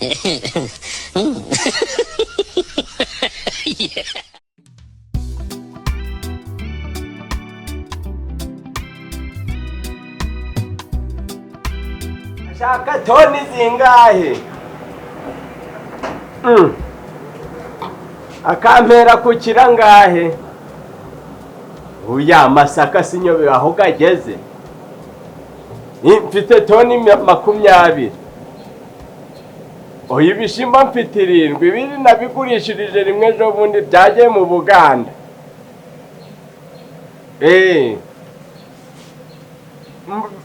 Shaka toni zingahe? Akampera kukira ngahe? Uya masaka sinyobe aho gageze. Mfite toni 20. Oya ibishimba mfite 7 biri nabigurishirije rimwe ejo bundi byagiye mu Buganda.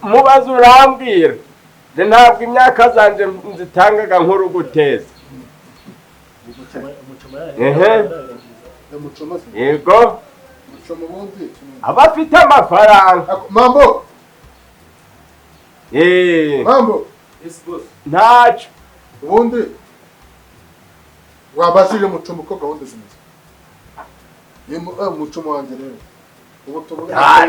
Mubaze urambwira. Ntabwo imyaka zanje nzitangaga nkuru guteza. Yego. Abafite amafaranga. Mambo. Mambo. Ntaco. Ubundi wabashije mucoma uko gahunda zimeze. Ni mucoma wanjye rero. Ubu tuvuga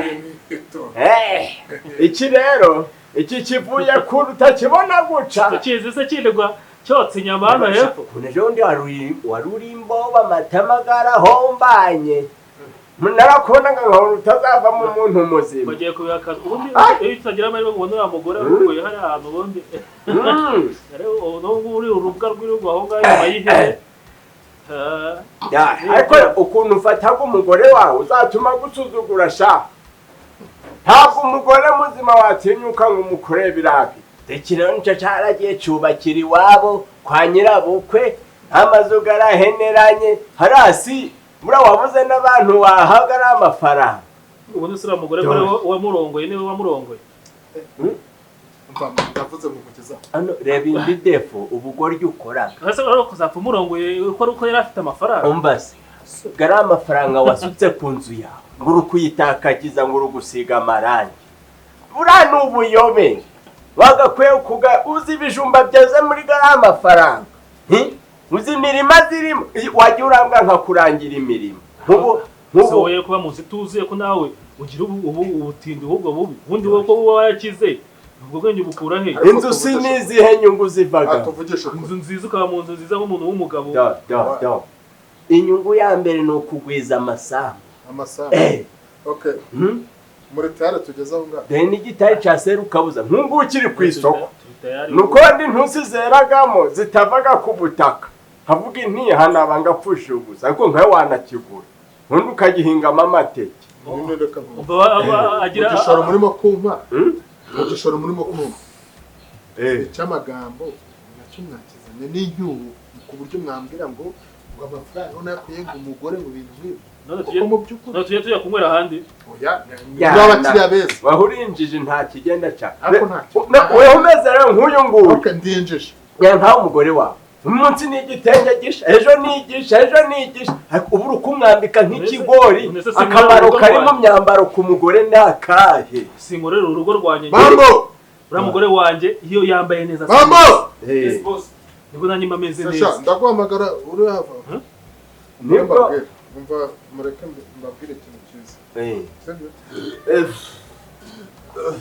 iki rero iki kivuye kuri utakibona guca. Tukizi se kindigwa cyotse inyama hano hepfo. Kunejo ndi wari uri imboba amatama garahombanye. Narakubona nkabona utazavamo umuntu muzima. Bagiye kubihakaza ubundi iyo utagira amahirwe ngo ubone uriya mugore wakuye hariya hantu ubundi. Rero ubu uri urubwa rw'irugu aho ngaho inyuma y'ihene. Ariko ukuntu ufataga umugore wawe uzatuma gusuzugura sha. Ntabwo umugore muzima watinyuka ngo umukore birabi. Iki rero nicyo cyaragiye cyubakira iwabo kwa nyirabukwe, amazu garaheneranye harasi mura wabuze n'abantu wahaga ari amafaranga. Ubundi se uriya mugore ko wamurongoye niwe wamurongoye. Ndavuze ngo mukiza. Hano reba indi defo ubugoryi ukora. Ese uraro kuzapfa umurongoye uko ari uko yari afite amafaranga. Umva se gari amafaranga wasutse ku nzu yawe ngo uri kuyitakagiza ngo uri gusiga amarangi. Buriya ni ubuyobe. Bagakwiye kuga uzi ibijumba byeze muri gari amafaranga. Uzi imirima zirimo wajya urambwa nkakurangira imirimo. Nkubu wowe kuba muzi tuzuye ko nawe ugira ubu ubutindi ahubwo bubi. Ubundi wowe ko wayakize ubwo bwenge bukura he? Inzu si nizihe nyungu zivaga? Inzu nziza ukaba mu nzu nziza nk'umuntu w'umugabo. Da. Inyungu ya mbere ni ukugwiza amasambu. Amasambu. Okay. Muri tayari tugeze aho ngaho. Deni n'igitari cya serukabuza nkungu ukiri ku isoko. Nuko ndi ntusi zeragamo zitavaga ku butaka. Havuga inti hanabanga pfusha ubusa ariko nkawe wanakigura. Undi ukagihingamo amateke. Agira igishoro murimo kumpa. Igishoro murimo kumpa. Icyamagambo nacyo mwakizanye n'inyubu ku buryo mwambwira ngo amafaranga nakuye ngo umugore mu bintu nk'ibi. Kuko mu by'ukuri none tujye tujya kunywera ahandi. Oya, n'abakiriya beza. Wahurinjije nta kigenda ca. Ariko ntacyo. Wewe umeze rero nk'uyu nguyu. Okay, ndinjije. Nkaho umugore wawe. Umunsi ni igitenge gisha, ejo ni igisha, ejo ni igisha. Ubu uri kumwambika nk'ikigori. Akamaro kari mu myambaro ku mugore ni akahe? Sinkorera urugo rwanjye. Mambo! Uriya mugore wanjye iyo yambaye neza. Mambo! Yes boss. Nibwo nanjye mba meze neza. Ndaguhamagara uri hava. Nibwo umva mureke mbabwire ikintu cyiza.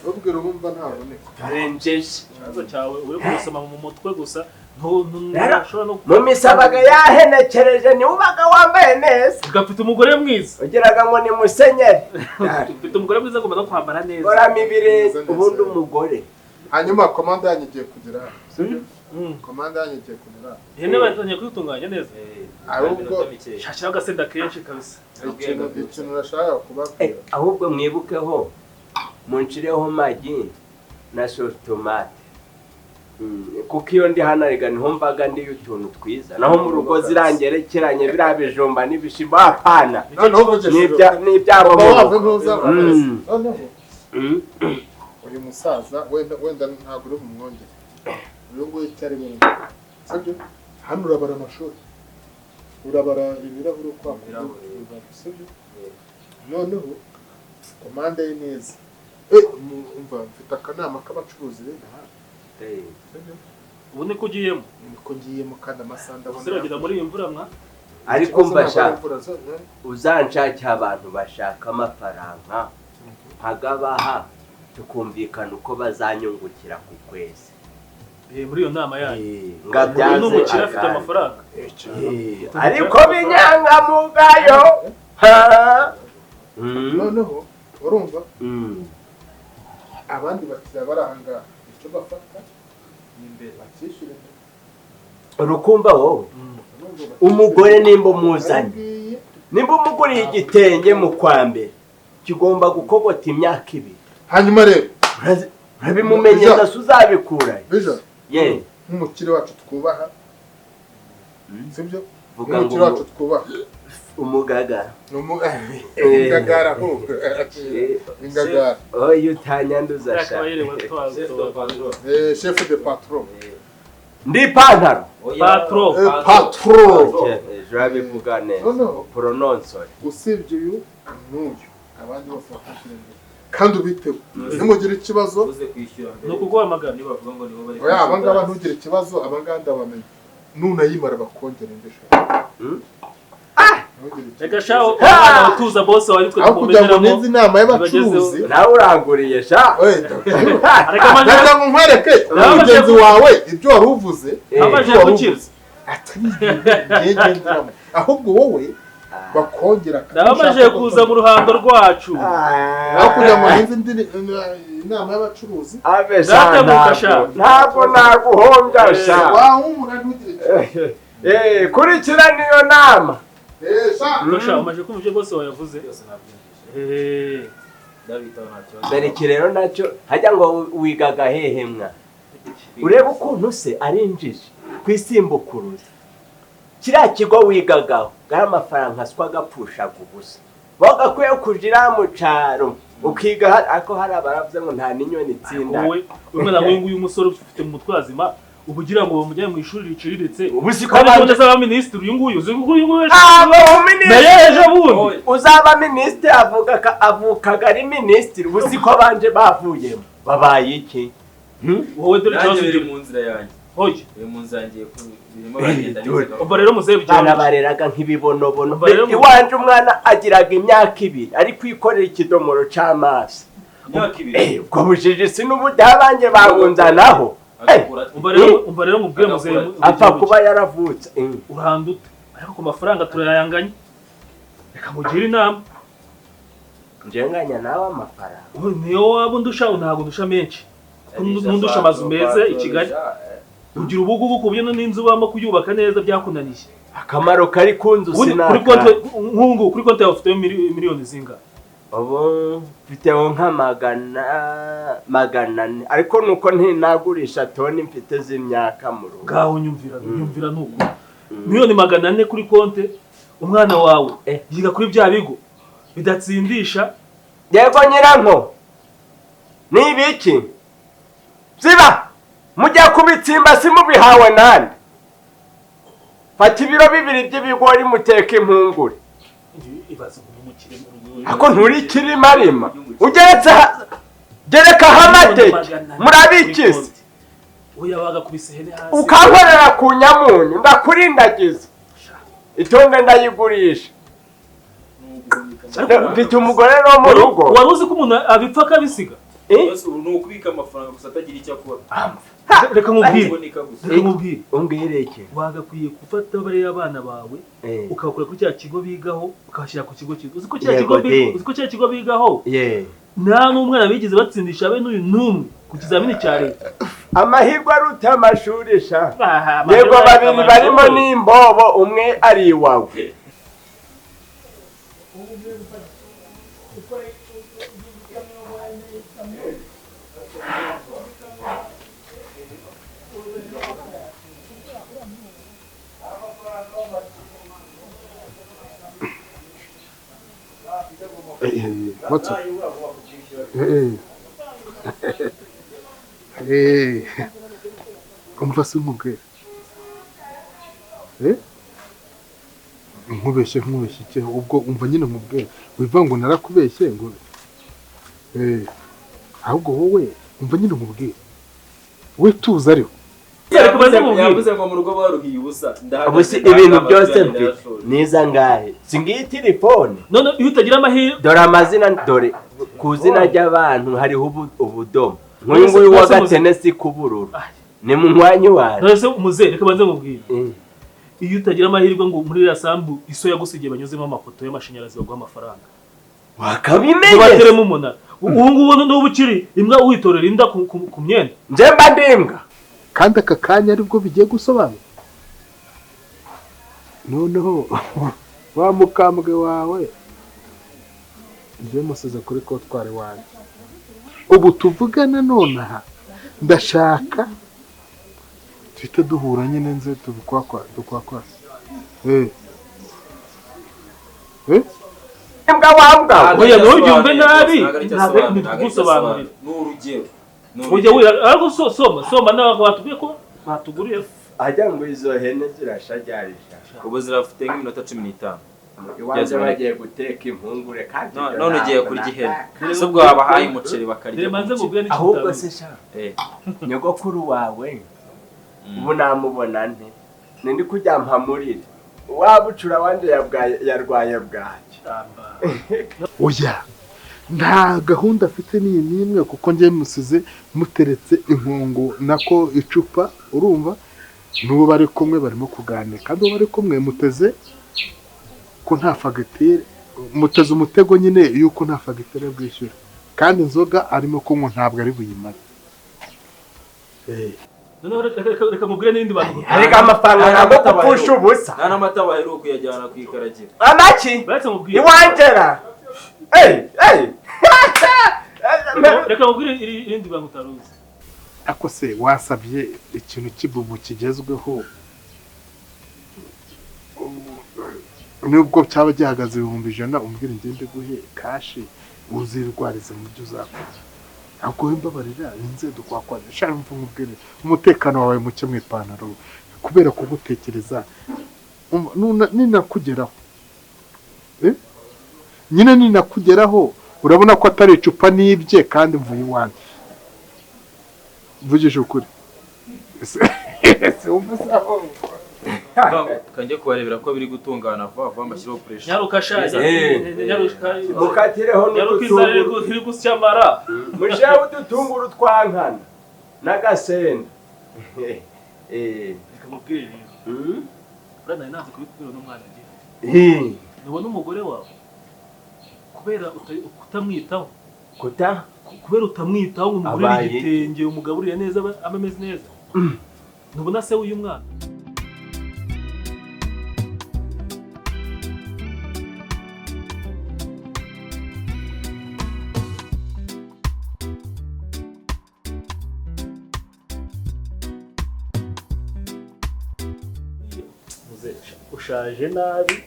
Ubwira ubumva ntaboneka. Karenjeje. Ikibazo cyawe uri kubisoma mu mutwe gusa ntushobora no mu misabaga yahenekereje ni ubaga wambaye neza. Ugafite umugore mwiza. Ugiraga ngo ni musenyeri. Ufite umugore mwiza agomba no kwambara neza. Orama ibirenge ubundi umugore. Hanyuma komanda yanyu igiye kugera. Komanda yanyu igiye kugera. Ihene batangiye kuyitunganya neza. Ahubwo shashira agasenda kenshi kabisa. Ikintu nashaka kubabwira. Ahubwo mwibukeho munshireho magi na sauce tomate. Kuko iyo ndi hano arega niho mvaga ndi utuntu twiza. Naho mu rugo zirangerekeranye biriya bijumba n'ibishimbo apana. N'ibyabo mu rugo. Uyu musaza wenda ntabwo uri bumwongere. Uyu nguyu cyari mu sibyo? Hano urabara amashuri. Urabara ibirahuri kwa sibyo? Noneho komande ye neza. Umva mfite akanama k'abacuruzi b'inaha. Ubu niko ugiyemo? Niko ngiyemo kandi amasaha ndabona. Uziragera muri iyi mvura mwa? Ariko mba uzanshakira abantu bashaka amafaranga nkagabaha tukumvikana uko bazanyungukira ku kwezi. Muri iyo nama yanyu Ngo abyaze n'umukire afite akandi. amafaranga. Ariko binyangamugayo. Noneho urumva abandi bakiriya bari aha ngaha icyo bafata Ni imbere. bakishyura imbere. Urukumva wowe Urumva bakishyura umugore imbere. nimba umuzanye, Ngiyi, nimba umuguriye igitenge mu kwa mbere kigomba gukogota imyaka 2. Hanyuma rero Urabimumenyeza se uzabikura bija ye nk'umukire wacu twubaha, sibyo? Vuga Nk'umukire ngo wacu twubaha umugaga. Ni ingagara ahubwo. Ingagara. Oya utanyanduza sha. Akaba yerewe Chef de patron. Chef de patron. Ndi ipantaro. Oya, Patron. Patron. Ejo urabivuga neza. Noneho Prononceur. usibye uyu n'uyu abandi bose bakishyura imbere kandi ubiteho nimugire ikibazo. Uze kwishyura mbere. Ni ukuguhamagara. Nibavuga ngo nibo bari Oya, aba ngaba ntugire ikibazo, aba ngaba ndabamenya nunayimara bakongera indi sha. Ntugire ikibazo. Reka sha umwana utuza boss wawe nitwe Aho kugira ngo tumumenyeramo. ninze inama y'abacuruzi. Nawe uranguriye sha. Oya, Areka amajwi. ndagira ngo nkwereke mugenzi wawe ibyo wari uvuze, Amaje ibyo wari gukira. uvuze atari ibintu ngiye ngenderamo, ahubwo wowe bakongera Ndabamaje kuza mu ruhando rwacu. Aho kugira ngo ninze indi inama y'abacuruzi. Abe sha Ndatebuka sha. ntabwo naguhombya sha. Wahumura ntugire ikibazo. Kurikirana iyo nama. Sha. Sha umaje kumva ibyo boss wawe yavuze. Byose nabyumvise. Ndabitaho nta kibazo. Dore iki rero nacyo hajya ngo wigaga hehe mwa. Urebe ukuntu se ari injiji kwisimbukuruza. Kiriya kigo wigagaho gari amafaranga aswa agapfushaga ubusa. Bagakwiye kujira mu caro ukiga, ariko hari abaravuze ngo nta n'inyoni itsinda. Wowe umwana nk'uyu nguyu umusore ufite mu mutwe hazima uba ugira ngo bamujyane mu ishuri riciriritse. Ubu si ko Kandi abandi ubundi azaba minisitiri uyu nguyu uzi ko uyu nguyu aba naye ejo bundi uzaba minisitiri avuga avukaga ari minisitiri. Ubu si ko abanje bavuyemo babaye iki? Wowe dore Nanjye ikibazo biri ugira. mu nzira yanjye. Hoye. Biri mu nzira yanjye birimo baragenda neza. Ubwo rero muzehe Bana byoroshye. bareraga nk'ibibonobono. Umva rero Iwanje umwana agiraga imyaka 2 ari kwikorera ikidomoro c'amazi. Imyaka 2. Ubwo bujiji si n'ubudaha banjye babunzanaho. Umva rero mubwire muzehe Apfa kuba yaravutse. Urandute ariko ku mafaranga turayanganye. Reka mugire inama. Njenganya nawe amafaranga. Ubu niyo waba undusha ntabwo ndusha menshi. Ntundusha amazu meza i Kigali. Ugira ubugugu ku buryo n'inzu ubamo kuyubaka neza byakunaniye. Akamaro kari ku nzu Ubundi kuri sinaka. konti nkungu kuri konti yawe ufite miliyoni zingahe? Ubu mfiteho nka 400 ariko nuko ntinagurisha toni mfite z'imyaka mu rugo. Ngaho nyumvira nuko. Miliyoni 400 kuri konti umwana wawe yiga kuri bya bigo bidatsindisha. Yego nyiranko. Ni ibiki? Ziba mujya kubitsimba simubihawe nande. Fata ibiro 2 by'ibigori muteka impungure. Ako nturi kirimarima. Ugeretse gereka amateke murabikise. Oya bagakubise ihene hasi. Ukankorera ku nyamunyu ndakurindagiza. Itonde ndayigurisha. Mfite umugore no mu rugo. Wari uzi ko umuntu abipfa akabisiga? Ni ukubika amafaranga gusa atagira icyo akora. Reka nkubwire. Umbwire iki? Wagakwiye gufata bariya abana bawe ukabakura kuri cya kigo bigaho ukabashyira ku kigo cyiza. Uzi ko cya kigo bigaho nta n'umwana bigeze batsindisha abe n'uyu n'umwe ku kizamini cya leta. Amahirwe aruta amashuri sha. Yego babiri barimo n'imbobo umwe ari iwawe. What's up? Umva se nkubwire. Nkubeshye iki? Ubwo umva nyine nkubwire. Wivuga ngo narakubeshye ngo ahubwo wowe umva nyine nkubwire. We tuza ariho. Yavuze ngo mu rugo baruhiye ubusa. Ubusi ibintu byose mfite niza ngahe? Singiye telefone. None iyo utagira amahirwe dore amazina dore ku zina ry'abantu hariho ubudomo. Nk'uyu nguyu wa Gatenesi kubururu. Ni munywanyi wawe. None se muzehe, reka banze nkubwire. Iyo utagira amahirwe ngo muri iriya sambu iso yagusigiye banyuzemo amapoto y'amashanyarazi baguha amafaranga. Wakabimenye. Bateremo umunara. Ubu ngubu n'ubu ukiri imbwa witorera inda ku myenda. Nje mba ndi imbwa. Kandi aka kanya aribwo bigiye gusobanura. Noneho wa mukambwe wawe nje musize kuri kotwari wanjye. Ubu tuvugana nonaha ndashaka tuhite duhura nyine nze tubikwakwa dukwakwa. Imbwa wambwa. Oya ntubyumve nabi. Ntabwo ndikugusobanurira. Ni urugero. Ujya wira ariko soma nawe watubwiye ko batuguriye. Ajya ngo izo hene zirashajarisha. Ubu zirafite nk'iminota 15. Iwanjye bagiye guteka impungure kandi none ugiye kurya ihene. Se ubwo wabahaye umuceri bakarya. Ahubwo se sha. Nyogokuru wawe ubu namubona nte? Nindi kujya mpamurire. Wabucura wanje yarwaye bwaki. Oya. Nta gahunda afite ni nimwe kuko ngiye musize muteretse inkongo nako icupa urumva n'ubu bari kumwe barimo kuganira kandi ubu bari kumwe muteze ko nta fagitire muteze umutego nyine yuko nta fagitire bwishyura kandi inzoga arimo kunywa ntabwo ari buyimare. Noneho reka mubwire n'ibindi bantu. Ariko amafaranga ntabwo gupfusha ubusa. Nta n'amata baheruka kuyajyana ku ikaragiro. Amaki? Iwanjera. Reka mubwire irindi bantu utaruzi. Ako se wasabye ikintu cy'ibubu kigezweho nubwo cyaba gihagaze 100,000 umbwire ngende guhe kashi uzirwarize mu byo uzakora. Ahubwo mbabarira inze dukwakwa shara mvumubwire umutekano wawe muke mu ipantaro kubera kugutekereza ninakugeraho. Nyine ninakugeraho urabona ko atari icupa nibye kandi mvuye iwanjye. Mvugije ukuri. Ese umva sawo. Kanjye kubarebera ko biri gutungana vuba vuba mbashyiraho pressure. Nyaruka shaza. Nyaruka mukatireho n'udutunguru iri gusyamara. Musheho udutunguru twankana n'agasenda. Reka mubwire rero. Urana nanze kubikubwira n'umwana ngiye. Nubona umugore wawe kubera kutamwitaho. Kubera utamwitaho ngo umugurire igitenge umugaburire neza ameze neza. Nubona se w'uyu mwana. Ushaje nabi.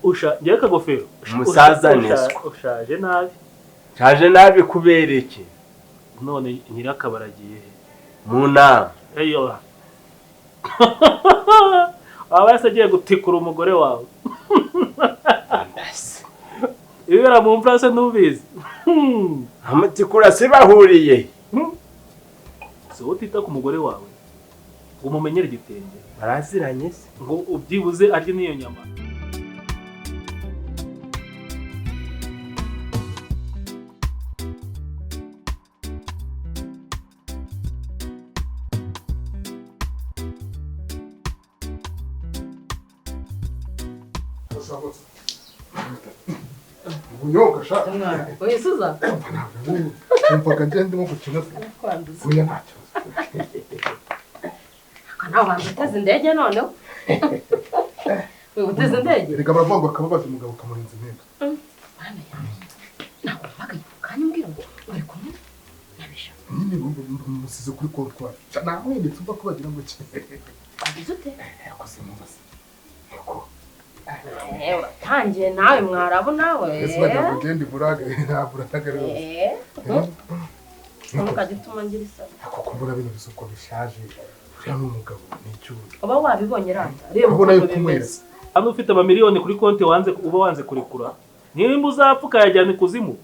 Usha kagofero. Umusaza neswa. Ushaje nabi. Shaje nabi kubera iki? None nyirakabaragiye he? Mu nama. Eyo. Aba yasagiye gutikura umugore wawe. Andase. Ibera mu mfura se ntubizi. Amutikura se bahuriye. Se utita ku mugore wawe. Umumenyere igitenge. Baraziranye se. Ngo ubyibuze arye n'iyo nyama. Ubunyobwa sha. Wisuza? Numvaga ngende ndimo gukina. Oya ntacyo. Nawe banza uteze indege noneho. Uteze indege? Erega baravuga ngo akababaza umugabo kamurenza impinga. Mwana yanjye. Nakumvaga kanya umbwira ngo uri kumwe na Bisha. Nyine musize kuri kontwari. Namweretse umva ko bagira ngo ki. Wabize ute? Yakoze mubaze. Nuko Uratangiye nawe mwarabu nawe. Ese bagira ngo ngende burage nta burage rwose. Ntukajye utuma ngira isoni. Ako kumbura bino bisoko bishaje. Uriya ni umugabo ni icyuma. Uba wabibonye rata. Reba uko bimeze. Hano ufite amamiliyoni kuri konti wanze uba wanze kurekura. Nimba uzapfa ukayajyana ikuzimu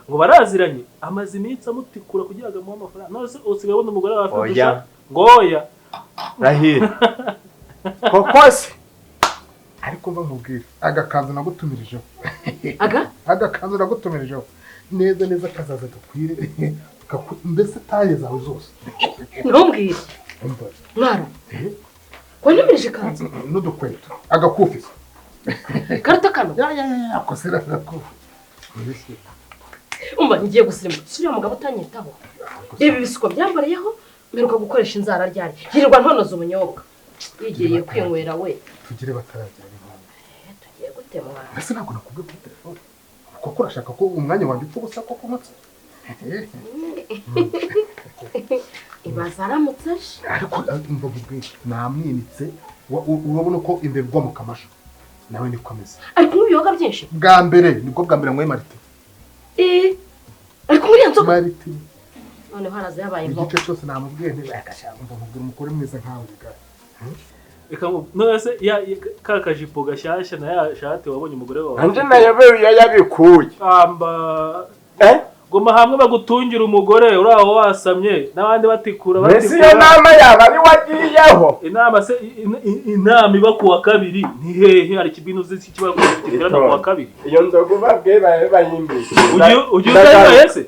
ngo baraziranye amaze iminsi amutikura kugira ngo amuhe amafaranga. None se usigaye ubona umugore wawe afite Oya. Ngo oya. Rahira. Koko se ariko mba nkubwira agakanzu nagutumirijeho. Aga? Agakanzu nagutumirijeho. Neza neza kazaza gakwire. Mbese taye zawe zose. Ntumbwire. Mwara. Wanyemeje ikanzu n'udukweto agakufi. Karuta kano. Ya akosera agakufi. Umva ngiye gusirimu. Suriya mugabo utanyitaho. Reba ibisuko byambariyeho mperuka gukoresha inzara ryari. Yirirwa ntonoza ubunyobwa. Yigiriye kwinywera we. Tugire bataragira impamvu. Tugiye gute mwana? Mbese ntabwo nakubwiye kuri telefone. Kuko urashaka ko umwanya wanjye upfa ubusa koko nkotse. Ibaza aramutse aje. Ariko umva bubwinshi namwinitse urabona ko imbere ugwa mu kamasha. Nawe niko ameze. Ari kunywa ibiyoga byinshi? Bwa mbere nibwo bwa mbere nyweye marite. Ari kunywa iriya nzoga? Marite. Noneho haraza yabaye inkoko. Igice cyose namubwiye ntibayakashaka umva mubwira umugore mwiza nkawe bigara. Reka none se ya ka kajipo gashyashya na ya shati wabonye umugore wawe. Anje nayobewe iyo yabikuye. Amba. Goma hamwe bagutungira umugore uraho wasamye n'abandi batikura batikura. Mbese iyo nama yaba ari wagiyeho? Inama se inama iba kuwa kabiri ni hehe? Hari ikibinu uzi kiba giterana kuwa kabiri. Iyo nzoga ubabwiye bayimbiye. Ugiye utayinyweye se?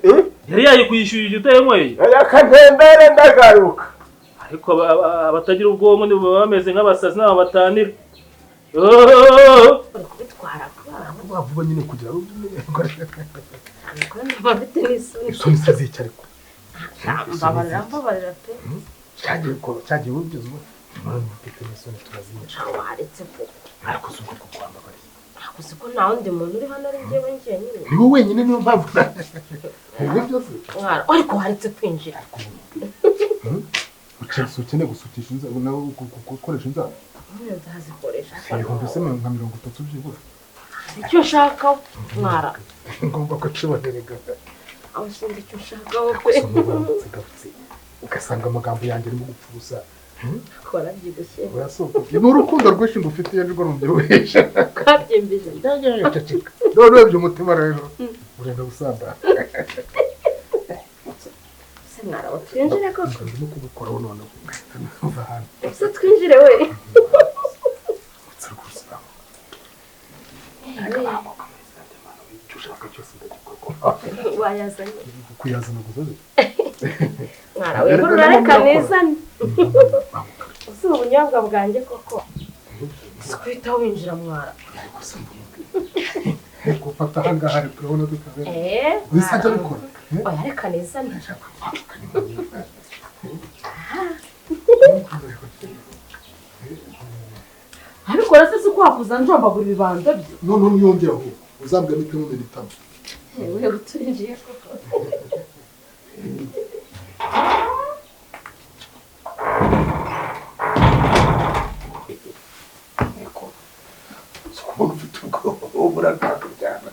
Yari yayikwishyurije utayinyweye? Reka ntembere ndagaruka. Ariko abatagira ubwonko ni baba bameze nk'abasazi n'abo batanira. Uri kubitwara vuba vuba nyine kugira ngo isoni se zica ariko. Mbabarira mbabarira pe. Cyagiye ubigeze ubu. Mfite n'isoni turazinyisha. Waretse ko. Ariko si ubwo kuko wambabariye. Ariko si ko nta wundi muntu uri hano ari njyewe njyenyine. Ni wowe wenyine niyo mpamvu. Ibyo byose. Mwara ariko waretse kwinjira. Ukeneye gusukisha inzara nawe gukoresha inzara. Nzazikoresha. Ibihumbi se nka 30 byibura. Icyo ushaka mwara. Ngomba kukibonerega. Aho sinzi icyo ushaka pe. Ugasanga amagambo yanjye arimo gupfa ubusa. Warabyibushye. Urasokoye. Ni urukundo rwinshi ngufitiye nirwo rubyibushye. Kabyimbiye. Ceceka. None urebye umutima rero urenda gusambana. Se mwara twinjire koko. Ndimo kugukoraho noneho. Uva hano. Se twinjire we. Wayazanye. Kuyazana gusa. Mwara we rurareka nizane. Uzi ubunyobwa bwanjye koko. Sikwita winjira mwara. Gufata ahangaha ariko urabona dukabera. Wisajya bikora. Oya reka nizane. Abikora se uko wakuza njombagura ibibanza bye. None niyongera aho uzambwa mitemo militamo. Wewe uturinjiye koko. Niko. Sukubona ufite ubwoba burakakuryana.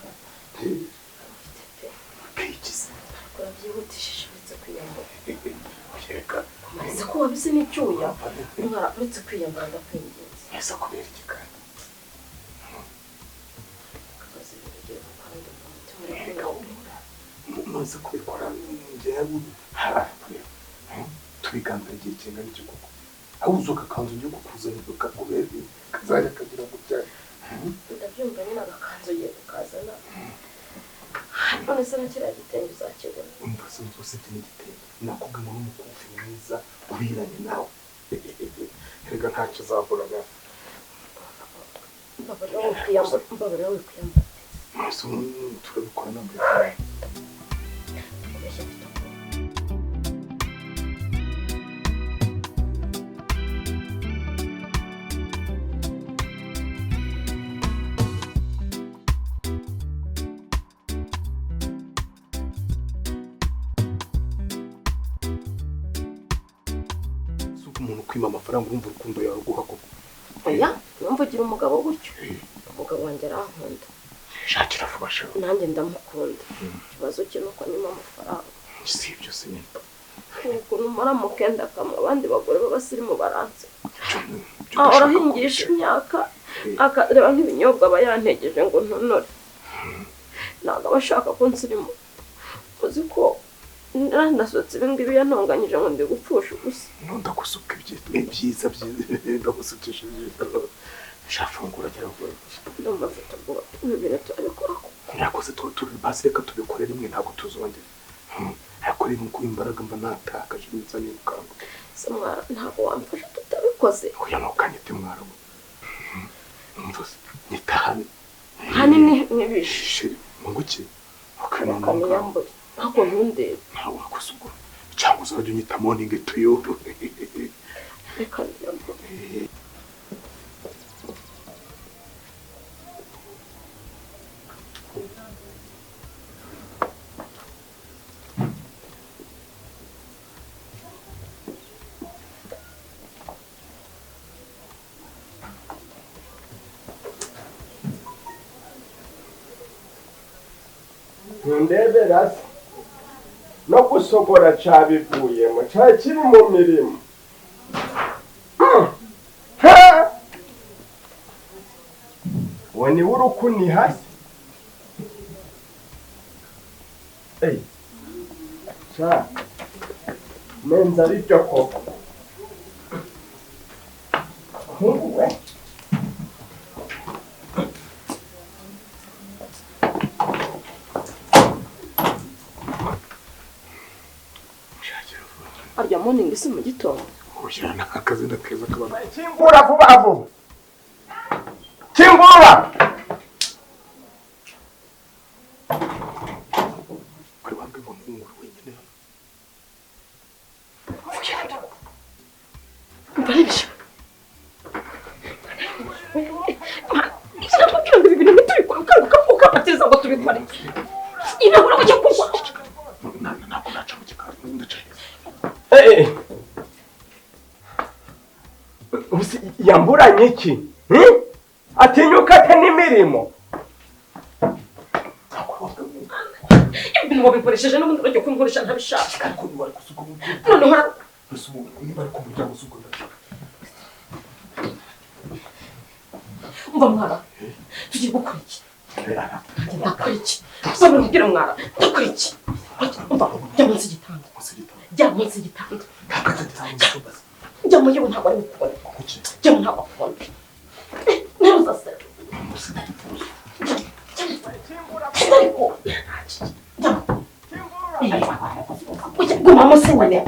Pichis. Urabyihutishije uretse kwiyambara. Reka. Umaze ko wabize n'icyuya. Mwara uretse kwiyambara ndakwinginze. Ese kubera iki kandi? Mumaze kubikora njyewe tubigambira igihe kingana iki koko? Aho uzuka akanzu ngiye kukuzanira kakubera kazajya kagira ngo byare. Ndabyumva nyine agakanzu ugiye kukazana. None se na kiriya gitenge uzakibona? Umva se usibye n'igitenge nakubwiye ngo n'umukufi mwiza uberanye nawe. Erega ntacyo uzaburaga. Mbabarira wikwiyambara. Mwese turabikora nambaye. Umuntu kwima amafaranga urumva urukundo yawe guha koko. Oya, numva ugira umugabo gutyo. Umugabo wanjye arankunda. Shakira vuba sha. Nanjye ndamukunda. Ikibazo cye nuko anyima amafaranga. Si ibyo se nyine. Ukuntu mpora mukenda kamwe abandi bagore b'abasirimu baranse. Ahora ahingisha imyaka akareba nk'ibinyobwa aba yantegeje ngo ntonore. Ntabwo aba ashaka ko nsirimu. Uzi ko nasohotse ibi ngibi yantonganyije ngo ndi gupfusha ubusa. Ndagusuka ibyiza ndagusukisha ibyiza. Shafungura gera vuba. Ndumva mfite ubwoba ibi bintu turabikora. Murakoze turi basi reka tubikore rimwe ntabwo tuzongera. Ariko rero uko imbaraga mba natakaje nza nirukanka. Se mwara ntabwo wamfasha tutabikoze. Oya ntukanyite mwara we. Mvuze nitahane. Hanini nibishe. Munguki? Ukaniyambure. Ntabwo ntundebe. Ntawe wakosugura. Cyangwa uzajya unyita morning to you. Reka niyambure. Ntundebera se no gusogora cabivuyemo ca kiri mu mirimo. Uwo niwe urukuniha se? Sha menza aribyo koko. Nkuwe. Arya morning isi mu gitondo. Oya nakazina keza kabana. Kingura vuba vuba. Kingura. Kuri wambwe ngo nkungure wenyine. Mbarebye. Sinakubwira ngo ibintu ntitubikore ukapatiriza ngo tubikore. Inahura kujya kugwa. Ntabwo naca mu gikari ndacaye. Yamburanye iki? Atinyuka ate n'imirimo? Ibintu wabikoresheje n'ubundi urajya kubikoresha ntabishaka. Noneho umva mwara, tugiye gukora iki? Ndakora iki? Uzabona mwara, ndakora iki? Umva, jya munsi y'igitanda. Jya munsi y'igitanda. Jya mu yewe ntabwo ari bukubone. Jya mu ntabwo akubona. Ntuza se. Ariko jya. Guma munsi nyine.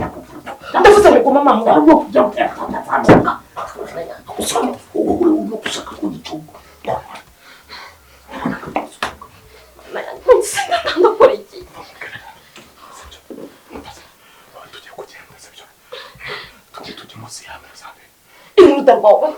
Ndavuze ngo guma aho ngaho. Ndakora iki? Iruta rwawe.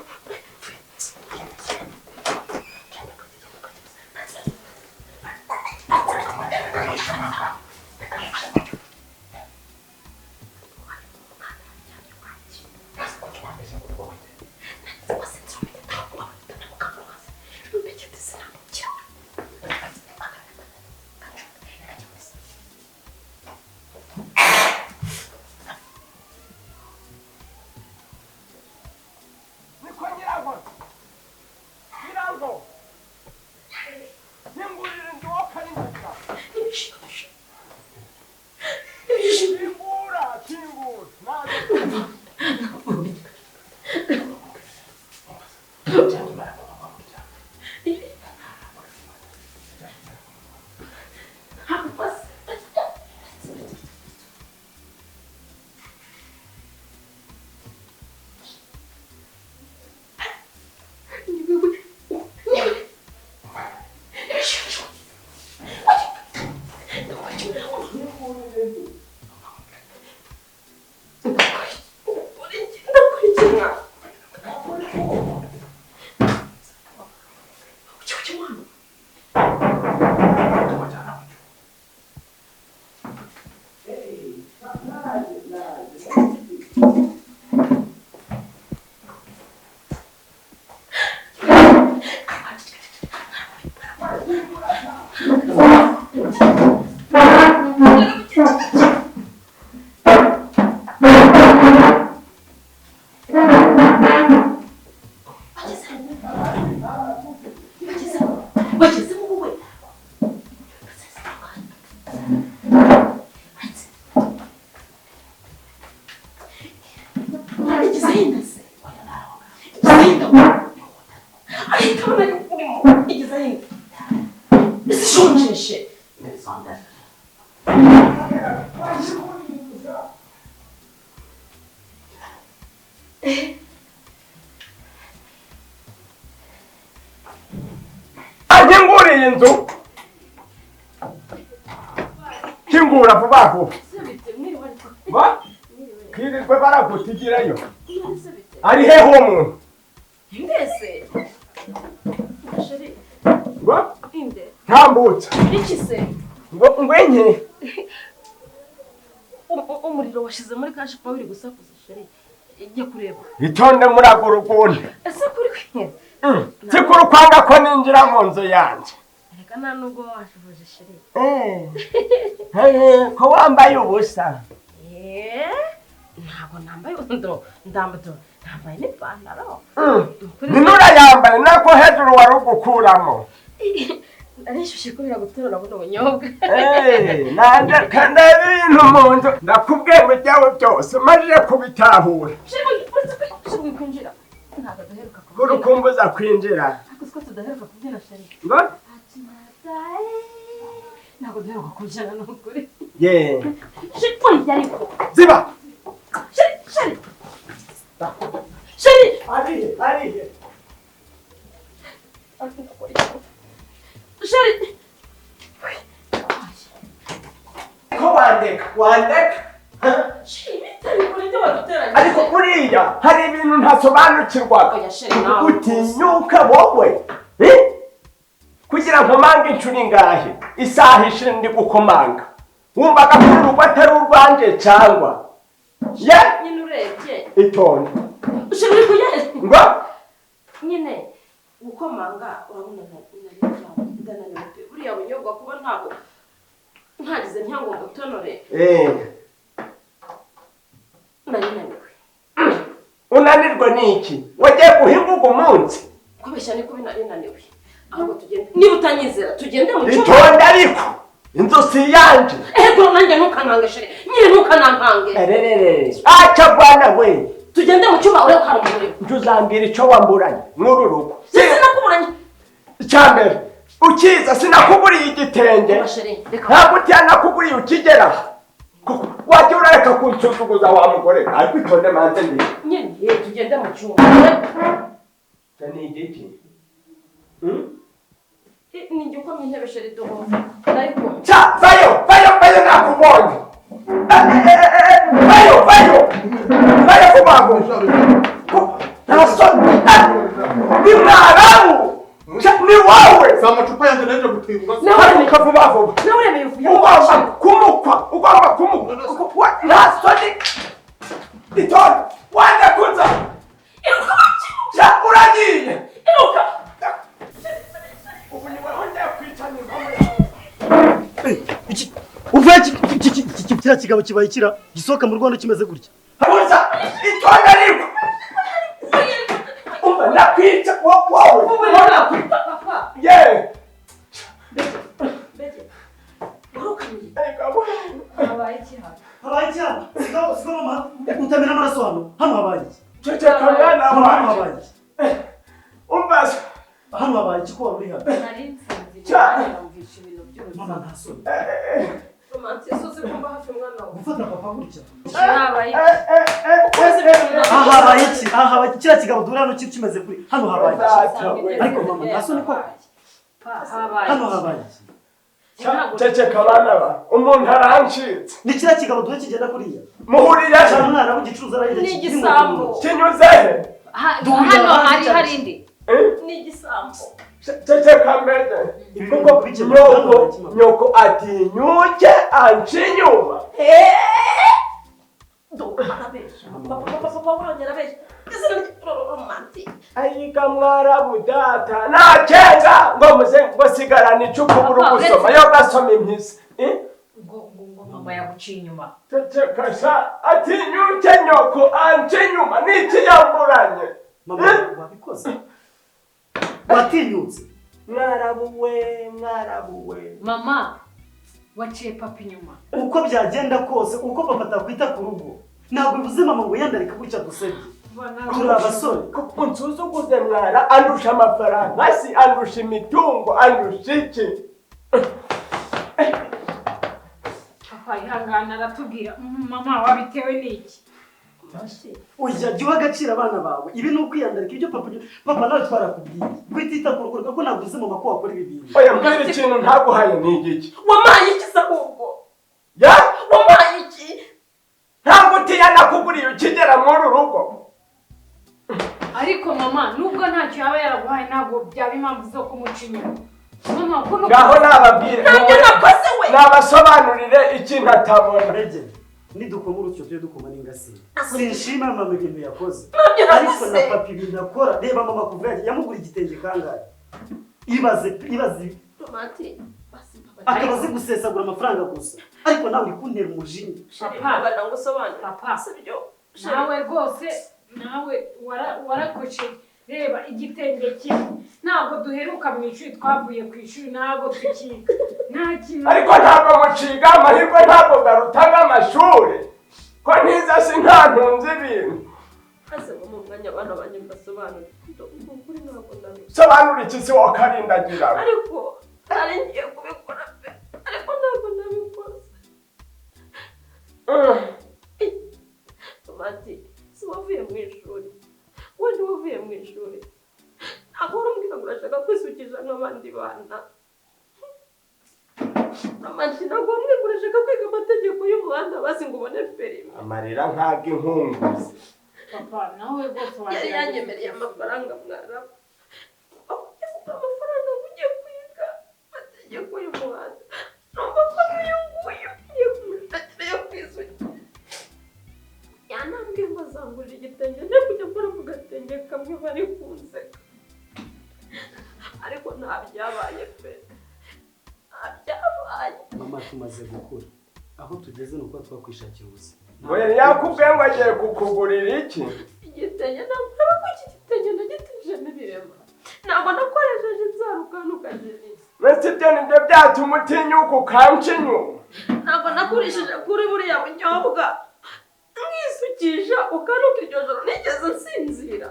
Nkinguriye inzu. Kingura vuba vuba. Ba? Kirirwe baragutigirayo. Ari hehe uwo muntu? Mbese. Chéri. Ngo? Inde. Ntambutse. Iki se? Ngo ngwenye. Umuriro washize muri cash power uri gusakuza chéri. Ijya kureba. Itonde muragurugunda. Ese kuri kwe? Sikuru kwanga ko ninjira mu nzu yanjye. Reka nta nubwo washubuje chéri. Ko wambaye ubusa. Ntabwo nambaye undo ndambaye n'ipantaro. Ninura yambaye nako hejuru wari ugukuramo. Narishyushye kubera guterura buno bunyobwa. Nanje kandi ibintu mu nzu ndakubwiye ngo ibyawe byose maze kubitahura. Chéri kwinjira. Ntabwo duheruka kubyina. Urukumbuza kwinjira. Ariko siko tudaheruka kubyina chéri. Ngo? Ntabwo duheruka kubyina n'ukuri. Ye. Chéri oya ariko. Ziba. Chéri chéri. Chéri. Arihe arihe. Chéri. Ko wandeka wandeka. Ariko buriya hari ibintu ntasobanukirwaga. Utinyuka wowe. Kugira nkomange inshuro ingahe? Isaha ishira ndi gukomanga. Wumvaga ko urugo atari urwanje cyangwa? Ye? Nyine urebye. Itonde. Chéri uri kujya he? Ngo? Nyine gukomanga urabona ndananiwe pe. Buriya bunyobwa kuba ntabwo ntagize ntango ngutonore. Nari Unanirwa niki? Wagiye guhinga ugo munsi? Kubeshya niko binananiwe. Ahubwo tugende. Niba utanyizera tugende mu cyumba. Itonde ariko. Inzu si yanje. Ego nanjye ntukanange chéri. Nyine ntukanankange. Ererere. Acha bwana we. Tugende mu cyumba urebe ko hari umuntu. Ntuzambwira icyo wamburanye mw'uru rugo. Sinakuburanye. Icyambere ukiza sinakuguriye igitenge. Ntabwo utanakuguriye ukigera. Wajya urareka kunsuzuguza wa mugore. Ariko itonde manze ndi. Nyine tugende mu cyumba. Ni igiki? Ni igikomye intebe chéri doho. Ndayikunda. Cha, vayo, vayo, vayo nakubonye. Vayo, vayo. Vayo kubango. Ntasoni. Ni mwarabu. Ni wawe. Si amacupa yanjye naje gutinda. Nawe vuba vuba. Nawe uremeye uvuye. Ugomba kumukwa, ugomba kumukwa. Ntasoni. Itonde. Wanda kunza. Iruka. Cha, uragiye. Iruka. Ubu ni wewe ndakwica nyuma. Uvuye kiriya kigabo kibaye kira gisohoka mu Rwanda kimeze gutya. Habuza itonde ariko. Umva nakwica wowe. Papa. Ye. Bege. Habaye iki hano? Habaye iki hano? Sigaho mama utamena amaraso hano. Hano habaye iki? Ceceka mwana Hano wanjye. habaye iki? Umva Hano habaye iki ko wari uri hano? Nari nsinziriye numvisha ibintu by'ubuzima. Mama nta soni. Romanti uzi ko mba hafi mwana wawe. Gufata papa gutya. Habaye iki? Aha habaye iki? Aha habaye iki? Kiriya kigabo duhura hano kimeze kuri. Hano habaye iki? Ariko mama nta soni koko. Habaye Hano iki? habaye iki? Ceceka abana ba. Umuntu arancitse. Ni kiriya kigabo duhura kigenda kuriya. Muhuriye he? Cyane umwana w'igicuruza aragenda Ni igisambo. Kinyuze he? Hano hari hari indi. Ni igisambo. Ceceka mbere. Kuko nyoko atinyuke anca inyuma. Arabeshya. Papa wanjye arabeshya. Izina rye Romanti. Ayiga mwarabu data nakeza ngo muze ngo sigarana icupa ubura gusoma yo gasoma impyisi. Ngo mama yaguciye inyuma. Ceceka sha atinyuke nyoko anca inyuma niki yamburanye. Mama wabikoze. Watinyutse. Mwarabu we mwarabu we. Mama waciye papa inyuma. Uko byagenda kose uko papa atakwita ku rugo ntabwo bivuze mama ngo yandarika gutya dusebye. Turi abasore. Kuko unsuzuguze mwara andusha amafaranga si andusha imitungo andusha iki. Papa ihangana aratubwira mama wabitewe n'iki? Oya, jya uha agaciro abana bawe. Ibi ni ukwiyandarika. Ibyo papa nawe twarakubwiye kwitita ku rugo, ko naguze mama ko wakora ibi bintu. Oya, mbwira ikintu ntaguhaye ni igiki? Wampaye iki se ahubwo? Ya? Wampaye iki? Ntabwo utiya nakuguriye ukigera muri uru rugo. Ariko mama, nubwo ntacyo yaba yaraguhaye, ntabwo byaba impamvu zo kumuca inyuma. Mama, ko Ngaho nababwire. Ntabyo nakoze we. Nabasobanurire ikintu atabona. Rege, nidukoma urusyo tujye dukoma n'ingasire. Sinshima mama ibintu yakoze. Ntabyo Ariko nakoze. na papa ibintu akora, reba mama kuva yagiye yamugura igitenge kangahe? Ibaze, ibaze. Tomati, basi mbabarira. Akaba azi gusesagura amafaranga gusa. Ariko nawe uri kuntera umujinya. Chérie, mbabarira ngo usobanure. Papa. Sibyo? Chérie. Nawe rwose, nawe warakoshe. Reba igitenge kimwe, ntabwo duheruka mu ishuri, twavuye ku ishuri ntabwo tukiga, nta kintu. Ariko ntabwo muciga amahirwe, ntabwo garutaga amashuri, ko ntiza si ntantunze ibintu. Maze ngo mu mwanya abana banjye mbasobanurire. Ukuri ntabwo nabikora. Sobanura iki se wakarindagira? Ariko nari ngiye kubikora pe, ariko ntabwo nabikoze. Tomati, si wavuye mu ishuri? Wenda wavuye mu ishuri, ntabwo wari umbwira ngo urashaka kwisukisha nk'abandi bana. Tomati, ntabwo wambwira ngo urashaka kwiga amategeko y'umuhanda basi ngo ubone perimi. Amarira ntabwo inkunguzi. Papa, nawe rwose Yari wagerageza. yanyemereye amafaranga mwarabu. Amafaranga ngo ujye kwiga amategeko y'umuhanda. Numva ko n'uyu nguyu ugiye kumutakira yo kwisukisha. Yanambwiye ngo azangurira igitenge, njye kujya mbona mu gatenge kamwe bari kunseka. Ariko nta byabaye pe, nta byabaye. Mama, tumaze gukura. Aho tugeze ni uko twakwishakira ubuzima. Ngo yari yakubwiye ngo agiye kukugurira iki? Igitenge ntabwo ko iki gitenge nagitejemo ibirema. Ntabwo nakoresheje inzara ukantukaje neza. Mbese ibyo nibyo byatuma utinyuka ukanca inyuma? Ntabwo nakurishije kuri buriya bunyobwa nkisukisha ukanuka iryo joro nigeze nsinzira.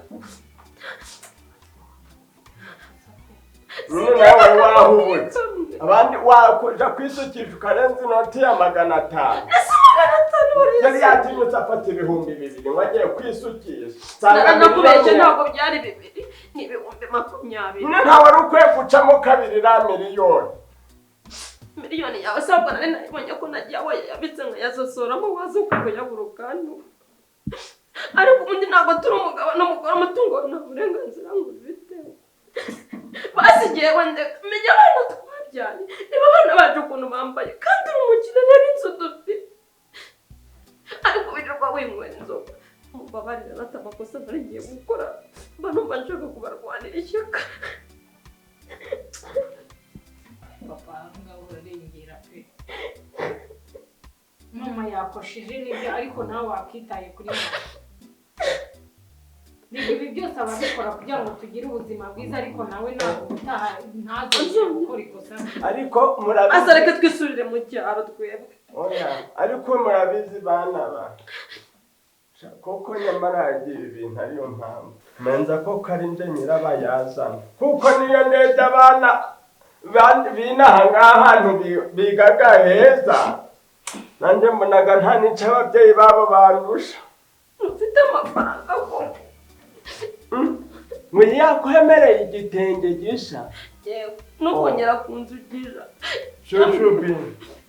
Nyine nawe wahubutse. Abandi wakuja kwisukisha ukarenza inoti ya 500. Ese 500 Yari buriya? yatinyutse afata 2000 ngo agiye kwisukisha. Nsanga Narakubeshye, miliyoni. ntabwo byari 2, ni 20,000. Nyine ntawe wari ukwiye gucamo kabiri iriya miliyoni. Miliyoni yawe se ahubwo nari nayibonye ko nagiye aho yayabitse nkayasosoramo, waza ukayabura ukantuka. Ariko ubundi ntabwo turi umugabo n'umugore, umutungo nta burenganzira ngufiteho. Basi jyewe ndeka menya abana twabyaye, niba abana bacu ukuntu bambaye, kandi uri umukire, reba inzu dufite. Ariko wirirwa winywera inzoga. Mumbabarire rata, amakosa nari ngiye gukora, mba numva nshaka kubarwanira ishyaka. Papa, aho ngaho urarengera pe. Mama yakosheje nibyo, ariko nawe wakitaye kuri mama. Nibyo, ibi byose ababikora kugira ngo tugire ubuzima bwiza, ariko nawe ntabwo ubutaha ntazongere gukora ikosa. Ariko murabizi. Asa reka twisurire mu cyaro twebwe. Oya, ariko murabizi bana ba. Sha, koko nyamara yagiye ibintu ariyo mpamvu. Menza ko ari nje nyirabayazana. Kuko niyo ndebye abana b'inaha ngaha hantu bigaga heza, nanjye mbonaga nta n'icyo ababyeyi babo bandusha. Ufite amafaranga koko. Ngo yakwemereye igitenge gisha. Yewe, nukongera kunzugira. Shushubi.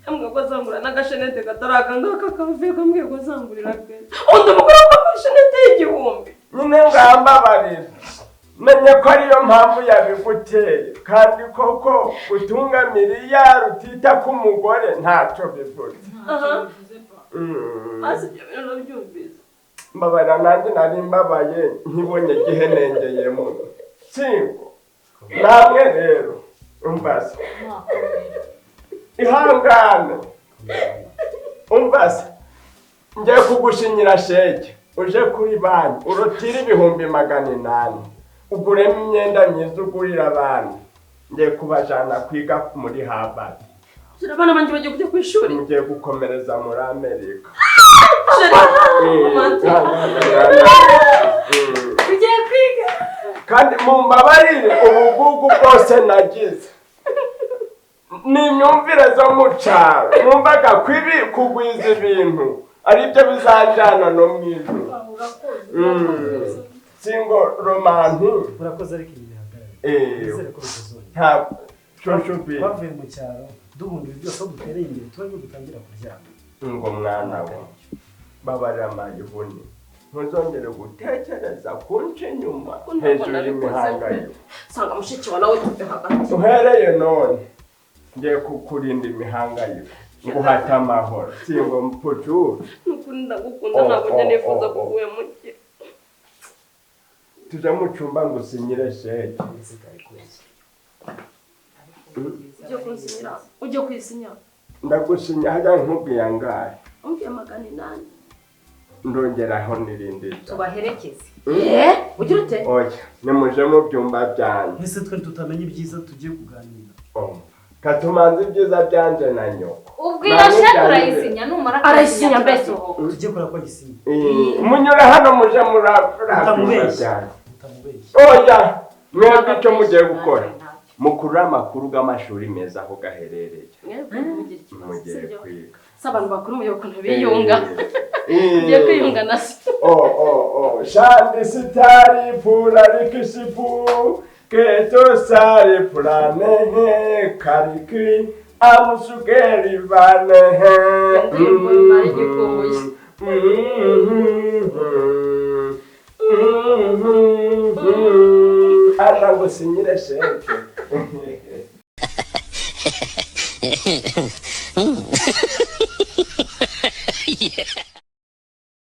Yambwiye ko azangurira n'agashenete katari aka ngaka kavuye, kambwiye ko azangurira keza. Undi umugore wambaye ishenete y'1000. Nyine ngambabarira. Menye ko ariyo mpamvu yabiguteye, kandi koko gutunga miliyari utita ku mugore ntacyo bivuze. Aha. Bivuze pa. Basi ibyo bintu nabyumvise. Mbabarira, nanjye nari mbabaye nkibonye gihenengeyemo. Siko namwe rero umbaze. Ihangane umbaze, ngiye kugushinyira sheke, uje kuri banki urutire 800,000, uguremo imyenda myiza ugurira abana. Ngiye kubajana kwiga muri Harvard. Shira, abana banjye bagiye kujya ku ishuri. Ngiye gukomereza muri Amerika. Chérie, romantique. Tugiye kwiga. Kandi mumbabarire ubugugu bwose nagize ni imyumvire zo mu cyaro, numvaga ko ibi kugwiza ibintu aribyo bizanjyana no mu ijuru. Urakoze. Singo romanti. Urakoze ariko ibi bihagarare. Nizere ko bitazongera. Ntabwo shoshubi. Twavuye mu cyaro duhunda ibi byose aho dutereye imbere tuba aribwo dutangira kuryama. Ngo mwana we babarira amayihuni ntuzongere gutekereza kunca inyuma hejuru y'imihangayiko. Sanga mushiki wa nawe tuve hagati. Uhereye none ngiye kukurinda imihangayiko nguhata amahoro singo mpucuru. Nukuri ndagukunda ntabwo njya nifuza kuguhemukira. Tujya mu cyumba ngo usinyire sheke. Ujye kunsinyira, ujye kwisinya. Ndagusinya hajya nkubwiye angahe? Umbwiye 800. Ndongeraho n'irindi. Tubaherekeze. Ugira ute? Oya, nimuje mu byumba byanjye. Ese twe tutamenya ibyiza tugiye kuganira. Katumanze ibyiza byanje na nyoko. Ubwo iyo sheke urayisinya numara arayisinya mbese. Tujye kora ko ayisinya. Munyure hano muje Utamubeshya. Oya, mwebwe icyo mugiye gukora. Mukuru amakuru g'amashuri meza aho gaherereye. Mugiye kwiga. Si abantu bakuru mugiye ukuntu biyunga. Mugiye kwiyunga na se. Oh. Shandi sitari pura rikisipu. Keto sari puranehe kariki amusugeri vanehe. Indirimbo nari nyikumbuye. Aza ngo sinyire sheke.